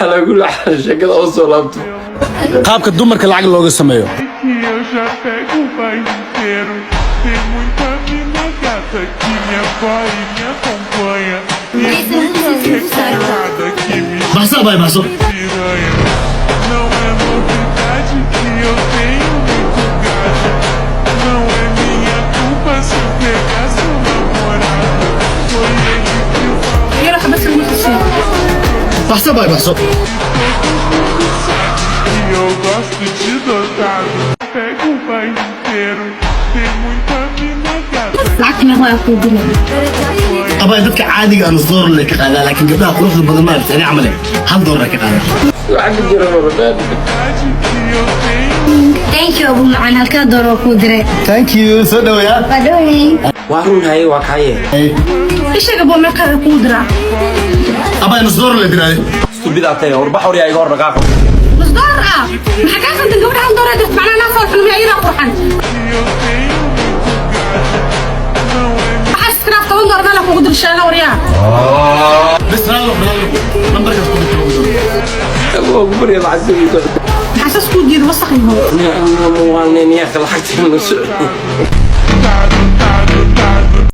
Calaa kulli xaal, sheekada oo soo laabto. Qaabka dumarka lacag looga sameeyo. Que eu já pego o bairro inteiro. Tem muita mina gata que me apoia e me acompanha. E muita recatada que me Baxso, abay, baxso. piranha. Não é novidade que eu tenho muito gado. Não é minha culpa se eu pegar seu namorado. Foi ele que falou. Yara xabad saliid sii. Baxso, abay, baxso. Que eu gosto de dotado. Pego o bairro inteiro. Tem muita mina gata. Lacagta meeqa waa kuu dilay? Abay, dadka caadiga ah $0.5 lay ka qaadaa, laakiin gabdhaha quruxda badan, maaragtay, ani camale $1 ka qaadaa. Waxa ka jira marabaan. Que eu tenho. Thank you, abu macaan, halkaa door waa kuu diray. Thank you, soo dhaweeya. Waa dhowey. Waa run, haye, waa kaaye. Ishaga buu meeqa kuu diraa? Abay, $0.5 la diraayo. Stubidaa tahay, warbax, waryaa, iga hor dhaqaaqa. $0.5 ah maxaa kaa qaldan? Gabadha $1 ay dirta, macnaa naa foolxun miyaa? Iyadaa qurxan. Que eu tenho muito gado. Não é Waxaa iskiraaf $10 meel kugu dir, sheega, waryaa. Bas raalo raalo, lambarkaas ku dirto. Waa ku barya lacagta. Maxaa saas kuu diida, wasaq yahow? Waa nin yaaka lacagta noo socday. Tado, tado.